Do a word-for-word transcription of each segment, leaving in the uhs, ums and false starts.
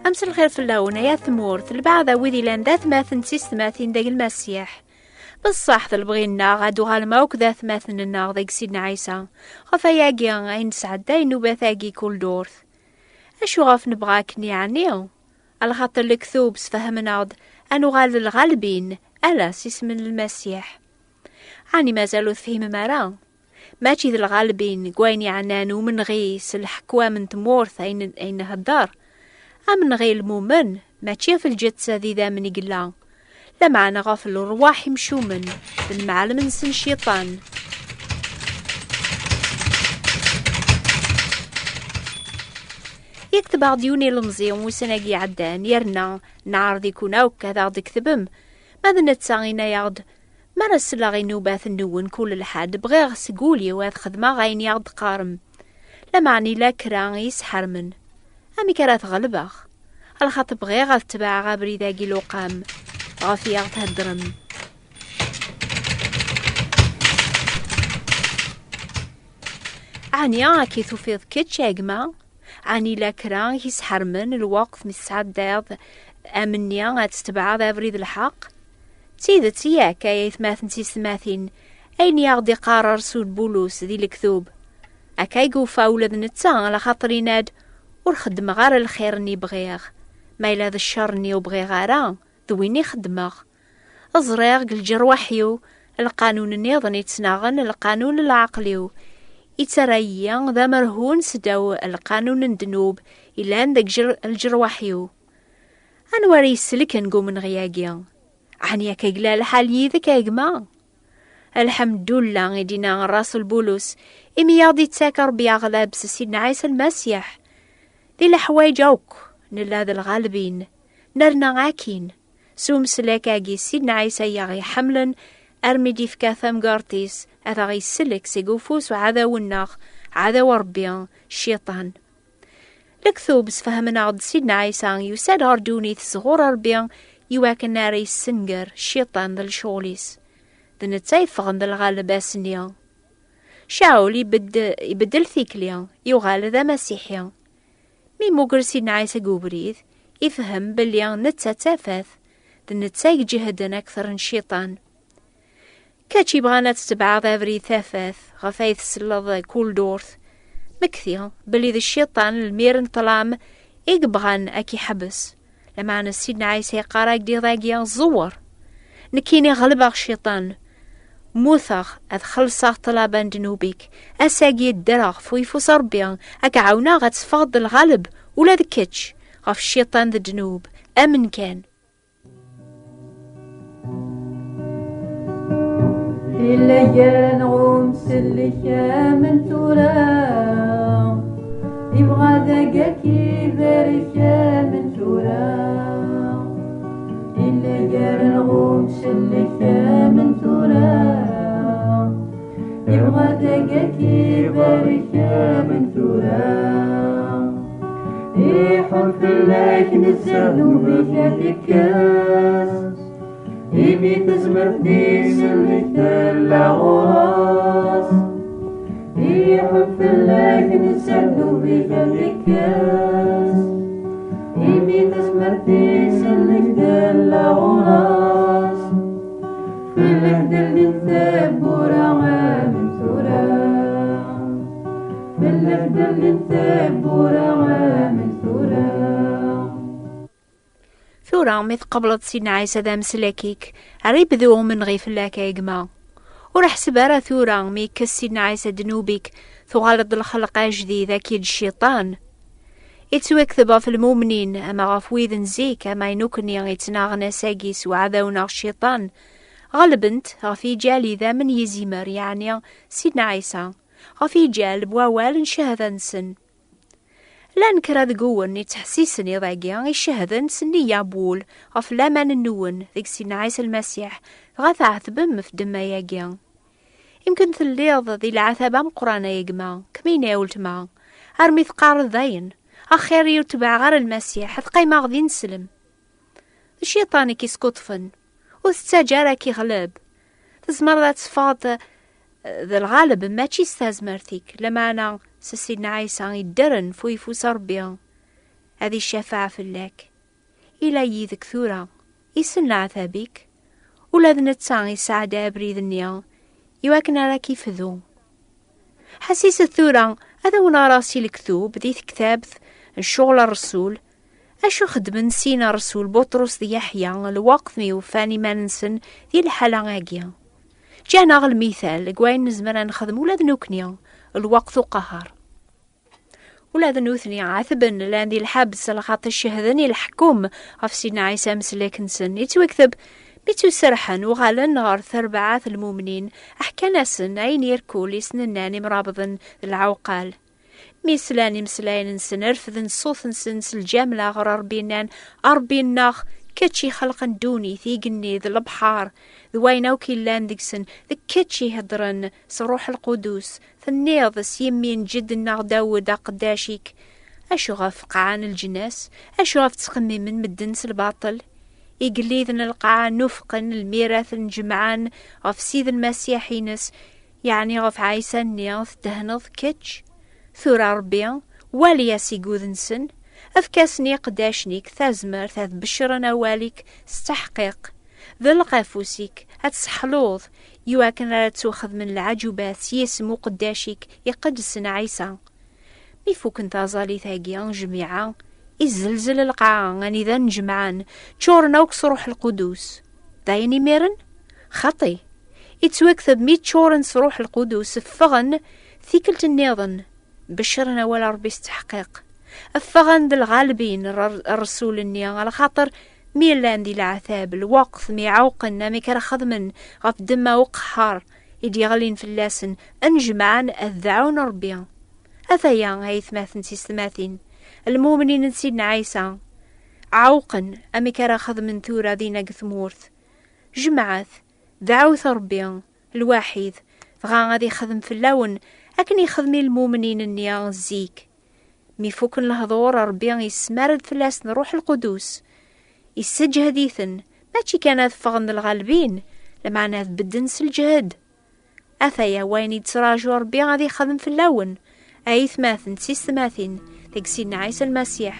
Amselxir fell-awen, ay at tmurt, lbeɛda wid ilan d atmaten d tisetmatin deg Lmasiḥ. Beṣṣeḥ, d lebɣi-nneɣ ad uɣalem akk d atmaten-nneɣ deg Sidna Ɛisa. Ɣef ayagi ay nesɛedday nnubat-agi kul ddurt. Acu ɣef nebɣa akken yeɛni? Alaxaṭer lektub sfehmen-aɣ-d ad nuɣal d lɣalbin, ala s isem n Lmasiḥ. Ɛni mazal ur tefhimem ara? Mačči d lɣalbin deg wayen yeɛnan umenɣi s leḥkwam n tmurt ay n-, ay nhedder. Amenɣi lmumen mačči ɣef lǧetta d idammen i yella, lameɛna ɣef lerwaḥ imcumen d lemɛellem-nsen Cciṭan. Yekteb-aɣ-d yiwen ilemẓi ussan-agi iɛeddan, yerna neɛreḍ-iken akk ad aɣ-d-tketbem, ma d netta yenna-yaɣ-d: "Mi ara selleɣ i nnubat-nwen kul lḥedd, bɣiɣ seg wul-iw ad xedmeɣ ayen i aɣ-d-teqqarem. Lameɛna ila kra i yi-sḥermen. Amek ara t-ɣelbeɣ? Alaxaṭer bɣiɣ ad tebɛeɣ abrid-agi luqam ɣef i aɣ-theddrem." Ɛni akka i tufiḍ kečč, a gma? Ɛni la kra i k-isḥermen lweqt mi tesɛeddayeḍ amenni ad tetbeɛeḍ abrid n lḥeqq? D tidet, yak, ay aytmaten d tisetmatin, ayen i aɣ-d-iqqar Rsul Bulus di lektub. Akka i yufa ula d netta, alaxaṭer yenna-d: "Ur xeddmeɣ ara lxir-nni bɣiɣ, ma yella d ccer-nni ur bɣiɣ ara, d win i xeddmeɣ." Ẓriɣ deg lǧerwaḥ-iw lqanun nniḍen yettnaɣen lqanun n leɛqel-iw, yettarra-yi d amerhun seddaw lqanun n ddnub yellan deg jer-, lǧerwaḥ-iw. Anwa ara yi-isellken deg umenɣi-agi? Ɛni akka yella lḥal yid-k, a gma? Lḥemdullah, i d-yenna Rasul Bulus, imi i aɣ-d-ittak Ṛebbi aɣlab s Sidna Ɛisa Lmasiḥ. Di leḥwayeǧ akk, nella d lɣalbin, nerna akin. S umeslak-agi, Sidna Ɛisa i aɣ-iḥemmlen armi d-ifka tamgerṭ-is ad aɣ-isellek seg ufus uɛdaw-nneɣ, ɛdaw Ṛebbi, Cciṭan. Lektub sfehmen-aɣ-d Sidna Ɛisa yusa-d ɣer ddunit sɣur Ṛebbi iwakken ara yessenger Cciṭan d lecɣel-is. D netta yeffɣen d lɣaleb ass-nni. Caɛul ibedd-, ibeddel tikli, yuɣal d amasiḥi. Mi yemmuger Sidna Ɛisa deg ubrid, ifhem belli netta d tafat, d netta i iǧehden akter n Cciṭan. Kečč yebɣan ad tetbeɛeḍ abrid tafat ɣef ay tselleḍ kul ddurt, mekti belli d Cciṭan, lmir n ṭṭlam, i yebɣan ad k-iḥbes. Lameɛna Sidna Ɛisa yeqqar-ak-d iḍ-agi: "Ẓewwer! Nekkini ɣelbeɣ Cciṭan. Mmuteɣ ad xellṣeɣ ṭṭlaba n ddnub-ik. Ass-agi ddreɣ f uyeffus n Ṛebbi, ad k-ɛawneɣ ad teffɣeḍ d lɣaleb ula d kečč ɣef Cciṭan d ddnub. Amen kan." Yella gar-aneɣ umsellek amen tura, yebɣa dagi ad k-ibarek amen tura. Yella gar-aneɣ umsellek amen tura, yebɣa dagi ad k-ibarek amen tura. Iḥun fell-ak nezzeh ddnub-ik ad t-ikkes, imi tazmert-nni isellek tella ɣur-s. Iḥun fell-ak nezzeh ddnub-ik ad t-ikkes, imi tazmert-nni isellek tella ɣur-s. Fell-ak d-llint tewwura amen tura. Fell-ak d-llint tewwura amen tura. Tura, mi tqableḍ Sidna Ɛisa d ameslak-ik, ara yebdu umenɣi fell-ak, a gma. Ur ḥseb ara tura, mi yekkes Sidna Ɛisa ddnub-ik, tuɣaleḍ d lxelq ajdid, akid cciṭan. Yettwakteb ɣef lmumnin, ama ɣef wid n zik, ama i nukni yettnaɣen ass-agi s uɛdaw neɣ cciṭan. Ɣelben-t ɣef yiǧal idammen n yizimer, yeɛni Sidna Ɛisa, ɣef yiǧal n wawal n ccahada-nsen. Llan kra deg uwen yettḥessisen iḍ-agi icehden s nniya n wul ɣef laman-nwen deg Sidna Ɛisa Lmasiḥ, dɣa tɛetbem ɣef ddemma-agi. Imken telliḍ di leɛtab ameqqran, ay gma, kemmini a weltma, armi teqqareḍ dayen: "Axir-iw ur tebɛeɣ ara Lmasiḥ, ad qqimeɣ d ineslem." D cciṭan i k-iskuṭfen. Ur tettaǧǧa ara k-iɣleb. Tzemreḍ ad teffɣeḍ d lɣaleb, mačči s tazmert-ik, lameɛna s Sidna Ɛisa yeddren f uyeffus Ṛebbi, ad icafeɛ fell-ak. Ila yid-k tura, issen leɛtab-ik, ula d netta isɛedda abrid-nni iwakken ara k-ifdu. Ḥassiset tura, ad awen-ɣreɣ si lektub di tektabt n Ccɣel Ṛṛsul, acu xeddmen sin Ṛṛsul Buṭrus d Yeḥya lweqt mi ufan iman-nsen di lḥala-agi. Ǧǧan-aɣ lmital deg wayen nezmer ad nexdem ula d nekkni lweqt uqehher. Ula d nutni ɛetben, llan di lḥebs, lxaṭi cehden i leḥkem ɣef Sidna Ɛisa ameslak-nsen. Yettwakteb, mi ttuserḥen, uɣalen ɣer terbaɛt n lmumnin, ḥkan-asen ayen irkul i sen-nnan imrabḍen d lɛewqal. Mi slan imeslayen-nsen, refden ṣṣut-nsen s lǧamla ɣer Ṛebbi, nnan: "A Ṛebbi-nneɣ, kečč ixelqen ddunit, igenni d lebḥer, d wayen akk yellan deg-sen, d kečč iheddren s Ṛṛuḥ Lqudus, tenniḍ s yimi n ǧedd-nneɣ Dawed aqeddac-ik: Acu ɣef qeɛɛen leǧnas? Acu ɣef ttxemmimen medden s lbaṭel?" Igelliden n lqaɛa nufqen lmirat n jemɛan ɣef Sid Lmasiḥ-ines, yeɛni ɣef Ɛisa-nni teddehneḍ kečč. Tura Ṛebbi, wali asiguḍ-nsen, efk-asen i iqeddacen-ik tazmert ad beccren awal-ik s tteḥqiq, d lqafus-ik ad tseḥluḍ, iwakken ara ttwaxedmen lɛaǧubat s yisem uqeddac-ik iqedsen Ɛisa. Mi fukken taẓallit-agi, jmiɛa, izzelzel lqaɛa anida nnejmaɛen, ččuren akk s Ṛuḥ Lqudus. D ayen imiren? Xaṭi. Ittwakteb mi ččuren s Ṛuḥ Lqudus, ffɣen tikkelt nniḍen, beccren awal Ṛebbi s tteḥqiq. Ffɣen d lɣalbin ṛ-, ṛṛsul-nni, lxaṭer mi llan di leɛtab, lweqt mi ɛewqen amek ara xedmen ɣef ddemma uqehhar i d-yeɣlin fell-asen, nnejmaɛen ad dɛun Ṛebbi. Ataya, aytmaten d tisetmatin, lmumnin n Sidna Ɛisa, ɛewqen amek ara xedmen tura dinna deg tmurt. Jemɛet, dɛut Ṛebbi lwaḥid, dɣa ad ixdem fell-awen akken ixdem i lmumnin-nni zik. Mi fukken lehdur, Ṛebbi yesmar-d fell-asen Ṛuḥ Lqudus, isseǧhed-iten, mačči kan ad ffɣen d lɣalbin, lameɛna ad bedden s lǧehd. Ataya wayen i d-ttraǧu Ṛebbi ad ixdem fell-awen, aytmaten d tisetmatin, deg Sidna Ɛisa Lmasiḥ.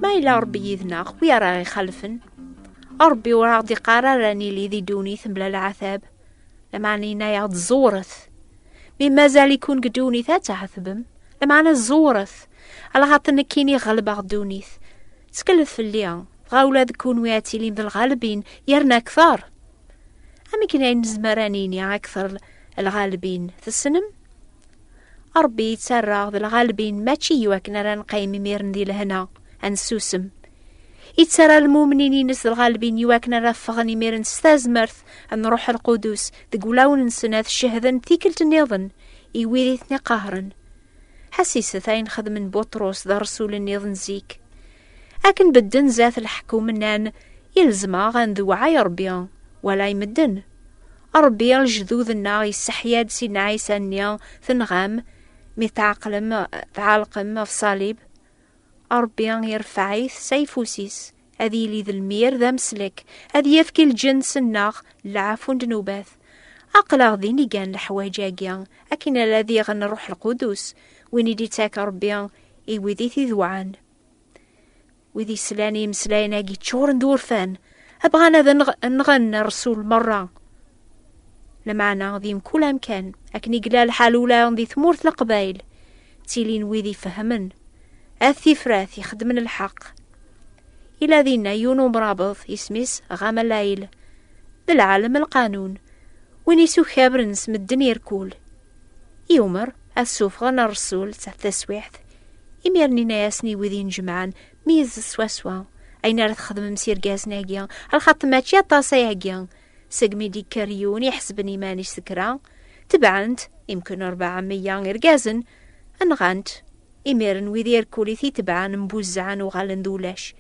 Ma yella Ṛebbi yid-neɣ, wi ara ɣ-ixalfen? Ṛebbi ur aɣ-d-iqqar ara ad nili di ddunit mebla leɛtab. Lameɛna yenna-yaɣ-d: "Ẓewret. Mi mazal-iken deg ddunit, ad tɛetbem. Lameɛna ẓewret. Alaxaṭer nekkini ɣelbeɣ ddunit. Ttkellet fell-i, dɣa ula d kunwi ad tilim d lɣalbin, yerna akter." Amek ay nezmer ad nini akter lɣalbin? Tessnem? Ṛebbi yettarra d lɣalbin mačči i wakken ara neqqim imiren di lehna, ad nessusem. Yettarra lmumnin-ines d lɣalbin i wakken ara ffɣen imiren s tazmert n Ṛuḥ Lqudus deg wulawen-nsen, ad cehden tikkelt nniḍen i wid i ten-iqehren. Ḥassiset ayen xedmen Buṭrus d ṛṛsul nniḍen zik. Akken bedden zdat leḥkum, nnan: "Ilzem-aɣ ad ndewɛa i Ṛebbi, wala i medden." Ṛebbi, lejdud-nneɣ, yesseḥya-d Sidna Ɛisa-nni, tenɣam, mi tɛeqlem, tɛelqem ɣef ṣṣalib. Ṛebbi irfeɛ-it s ayeffus-is, ad yili d lmir, d ameslek, ad yefk i lǧens-nneɣ lɛafu n ddnubat. Aql-aɣ din i gan leḥwayeǧ-agi, akken ara diɣen Ṛuḥ Lqudus, win i d-ittak Ṛebbi i wid i t-idewɛen. Wid islan i imeslayen-agi ččuren d urfan, bɣan ad nɣ-, nɣen Ṛṛsul merra. Lameɛna di mkul amkan, akken i yella lḥal ula di tmurt n Leqbayel, ttilin wid ifehmen, at tifrat ixeddmen lḥeqq. Ila dinna yiwen umrabeḍ, isem-is Ɣamalayel, d lɛalem n lqanun, win isukabren s medden irkul. Yumer ad sufɣen Ṛṛsul s taswiḥt. Imiren inna-yasen i wid inejmaɛen: "Meyyzet swaswa ayen ara txedmem s irgazen-agi, lxaṭer mačči aṭas ayagi." Segmi d-ikker yiwen iḥesben iman-is d kra, tebɛen-t, imken rebɛa meyya irgazen, nɣan-t. Imiren wid irkul i t-itebɛen mbuzzɛen, uɣalen d ulac.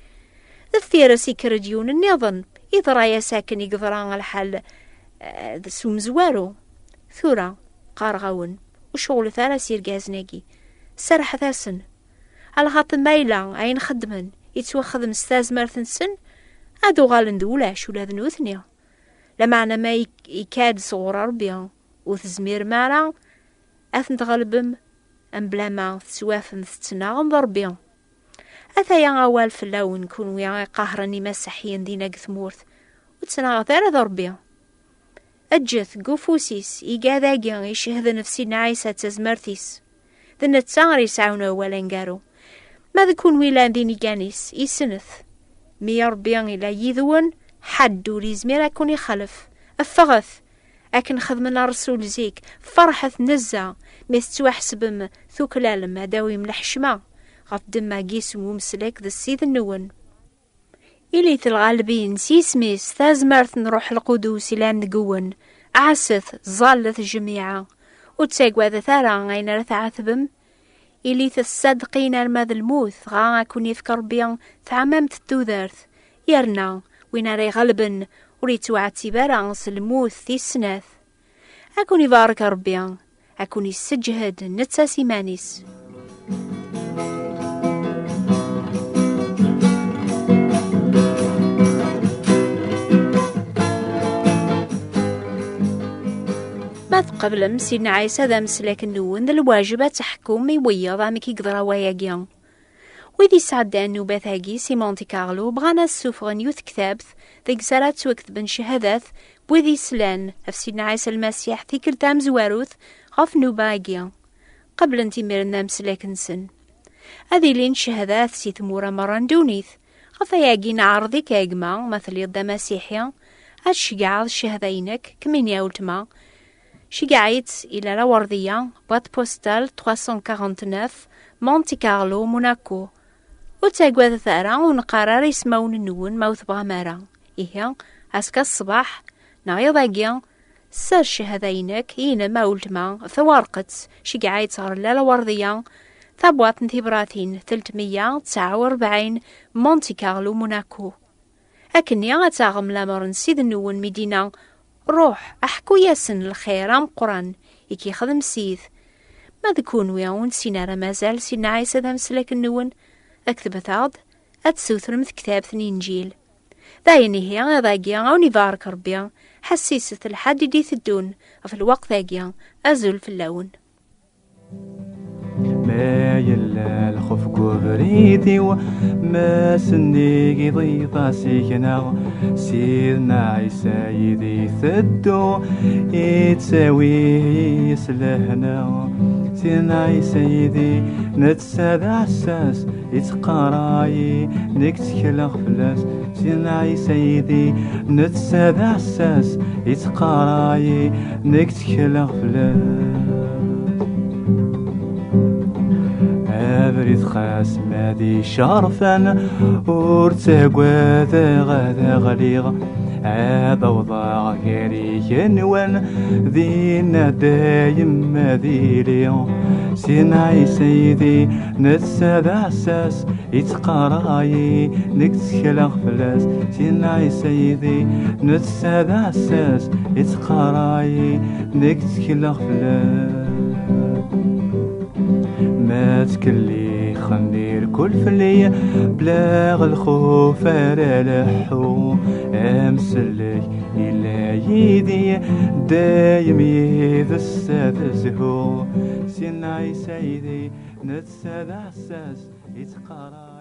Deffir-s ikker-d yiwen nniḍen, iḍra-yas akken i yeḍra lḥal, eh, s umezwaru. Tura, qqareɣ-awen, ur ceɣlet ara s irgazen-agi. Serrḥet-asen. Alaxaṭer ma yella ayen xeddmen yettwaxdem s tazmert-nsen, ad uɣalen d ulac ula d nutni. Lameɛna ma ik-, ikad sɣur Ṛebbi, ur tezmirem ara ad ten-tɣelbem, mebla ma tettwafem tettnaɣem d Ṛebbi. Ataya awal fell-awen, kunwi iqahren imasiḥiyen dinna deg tmurt, ur ttnaɣet ara d Ṛebbi. Eǧǧet deg ufus-is igad-agi icehden ɣef Sidna Ɛisa d tazmert-is. D netta ara yesɛun awal aneggaru. Ma d kunwi llan d inigan-is, isnet. Mi Ṛebbi ila yid-wen, ḥedd ur yezmir ad ken-ixalef. Ffɣet! Akken xedmen ṛṛsul zik, ferḥet nezzeh mi tettwaḥesbem tuklalem ad d-tawim lḥecma ɣef ddemma n yisem umeslak d Ssid-nwen. Ilit lɣalbin s yisem-is, tazmert n Ṛṛuḥ Lqudus ilan deg-wen. Ɛasset, ẓallet jmiɛa. Ur ttagadet ara ayen ara tɛatbem. Ilit tṣadqin arma d lmut, dɣa ad ken-yefk Ṛebbi tɛamamt n tudert. Yerna win ara iɣelben ur yettwaɛettib ara s lmut tis snat. Ad ken-ibarek Ṛebbi, ad ken-isseǧhed netta s iman-is. Ma tqeblem Sidna Ɛisa d ameslak-nwen, d lwajeb ad teḥkum i wiyaḍ amek i yeḍra wayagi. Wid yesɛeddan nnubat-agi si Monte Carlo bɣan ad ssufɣen yiwet tektabt deg-s ara ttwaketben cchadat n wid yeslan ɣef Sidna Ɛisa Lmasiḥ tikkelt tamezwarut ɣef nnuba-agi. Qeblent imiren ameslak-nsen. Ad ilin cchadat si tmura merra n ddunit. Ɣef wayagi neɛreḍ-ik a gma, ma telliḍ d amasiḥi, ad tceggɛeḍ ccahda-inek, kemmini a weltma, Ceggeɛ-itt i Lalla Werdiya, boîte postale trois cent quarante-neuf, Monte Carlo, Monaco. Ur ttagadet ara, ur neqqar ara ismawen-nwen ma ur tebɣam ara. Ihi, azekka ṣṣbeḥ, neɣ iḍ-agi, sser ccahada-inek, inem a weltma, tawarqet, ceggeɛ-itt ɣer Lalla Werdiya, tabwaṭ n tibratin, teltmeyya tesɛa u rebɛin, Monte Carlo, Monaco. Akkenni ad taɣem lamer n Ssid-nwen mi d-inna, "Ruḥ, aḥku-yasen lxir ameqqran i k-yexdem Ssid." Ma d kunwi ur nessin ara mazal Sidna Ɛisa d ameslak-nwen, ktbet-aɣ-d, ad tessutrem tektabt n Inǧil. Dayen ihi, iḍ-agi, a wen-ibarek Ṛebbi, ḥessiset lḥedd i d-iteddun ɣef lweqt-agi, azul fell-awen. Ma yella lxuf deg ubrid-iw, ma sennig iḍ-iḍ asigna, Sidna Ɛisa yid-i teddu, ittawi-yi s lehna. Sidna Ɛisa yid-i, netta d aɛessas, ittqara-yi, nekk ttekleɣ fell-as. Sidna Ɛisa yid-i, netta d aɛessas, ittqara-yi, nekk ttekleɣ fell-as. Abrid xas ma d icerfan, ur ttagadeɣ ad aɣliɣ, ad awḍeɣ gar igenwan, dinna dayem ad iliɣ. Sidna Ɛisa yid-i, netta d aɛessas, ittqara-yi, nekk ttekleɣ fell-as. Sidna Ɛisa yid-i, netta d aɛessas, ittqara-yi, nekk ttekleɣ fell-as. Ma ttkellixen irkul fell-i, bla lxuf ara leḥḥu, amsellek illa yid-i, dayem yid-s ad zhuɣ. Sidna Ɛisa yid-i, netta d aɛessas, ittqara.